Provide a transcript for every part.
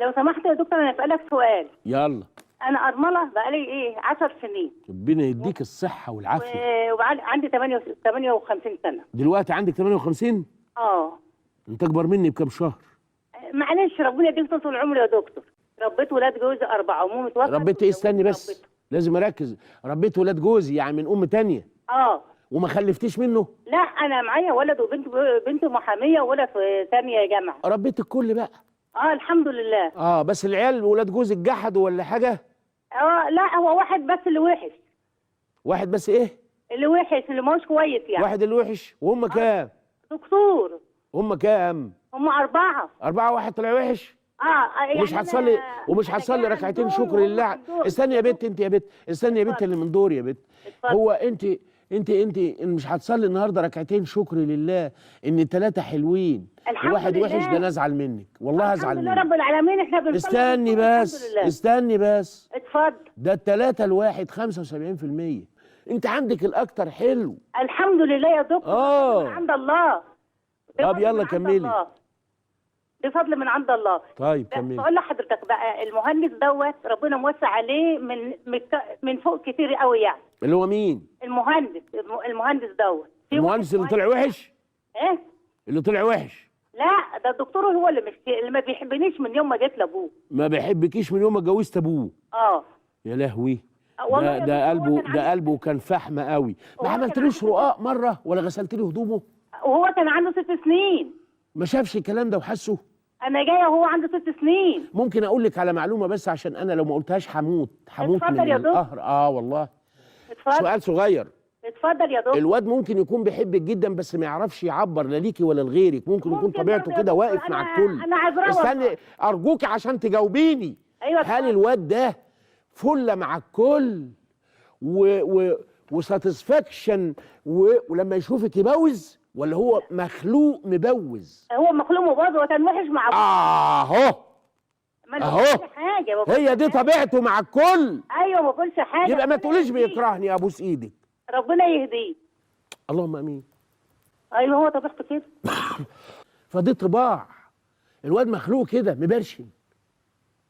لو سمحت يا دكتور انا اسالك سؤال. يلا. انا ارملة بقالي 10 سنين. ربنا يديك الصحة والعافية. وعندي 58 سنة. دلوقتي عندك 58؟ اه. انت اكبر مني بكام شهر؟ معلش ربنا يديك طول العمر يا دكتور. ربيت ولاد جوزي 4 وامهم اتوفت. ربيت ايه؟ استني بس لازم اركز. ربيت ولاد جوزي يعني من ام تانية؟ اه. وما خلفتيش منه؟ لا انا معايا ولد وبنت، بنت محاميه وولد في ثانية جامعه. ربيت الكل بقى. اه الحمد لله. اه بس العيال ولاد جوزك جحدوا ولا حاجة؟ اه لا هو واحد بس اللي وحش. واحد بس ايه؟ اللي وحش اللي مش كويس يعني. واحد اللي وحش. وهم كام؟ دكتور. هم كام؟ هم 4. 4 واحد طلع وحش؟ اه يعني ومش هتصلي، ومش هتصلي ركعتين شكر لله. استني يا بنت، انت يا بنت، استني يا بنت اللي من دوري يا بنت. هو انت انت انت مش هتصلي النهارده ركعتين شكر لله ان 3 حلوين وواحد وحش؟ ده انا ازعل منك والله، ازعل منك. الحمد لله رب العالمين احنا بنصلي. استني بس، استني بس. اتفضل. ده 3 لواحد 75%. انت عندك الاكتر حلو. الحمد لله يا دكتور. اه عند الله. طب يلا كملي. دي فضل من عند الله. طيب كملي. بقول لحضرتك بقى المهندس دوت ربنا موسع عليه من فوق كتير قوي يعني. اللي هو مين؟ المهندس، المهندس دوت. المهندس اللي طلع وحش؟ ايه؟ اللي طلع وحش؟ لا ده الدكتور هو اللي مش اللي ما بيحبنيش من يوم ما جيت لابوه. ما بيحبكيش من يوم ما اتجوزت ابوه؟ اه. يا لهوي. ده ده قلبه، ده قلبه كان فحمه قوي. ما عملتلوش رقاق مرة ولا غسلت له هدومه؟ وهو كان عنده 6 سنين. ما شافش الكلام ده وحسه؟ انا جاية وهو عنده 6 سنين. ممكن اقول لك على معلومة بس عشان انا لو ما قلتهاش هموت، هموت من القهر. اه والله. اتفضل. سؤال صغير. اتفضل يا دكتور. الواد ممكن يكون بيحبك جدا بس ما يعرفش يعبر لا ليكي ولا لغيرك، ممكن يكون طبيعته كده واقف مع الكل. انا عذرا. استني ارجوك عشان تجاوبيني. ايوه. هل الواد ده فله مع الكل و و satisfaction ولما يشوفك يبوز، ولا هو مخلوق مبوز؟ هو مخلوق مبوز، هو كان وحش مع ابوه. اهو اهو حاجة. هي دي طبيعته مع الكل. ايوه ما بقولش حاجة. يبقى ما تقوليش بيكرهني، ابوس ايدك. ربنا يهديه. اللهم امين. ايوه هو طبيعته كده. فدي طباع الواد، مخلوق كده مبرشم،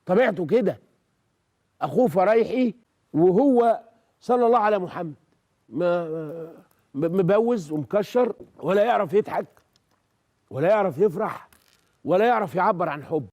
طبيعته كده. اخوه فرايحي وهو صلى الله على محمد ما مبوز ومكشر، ولا يعرف يضحك ولا يعرف يفرح ولا يعرف يعبر عن حب.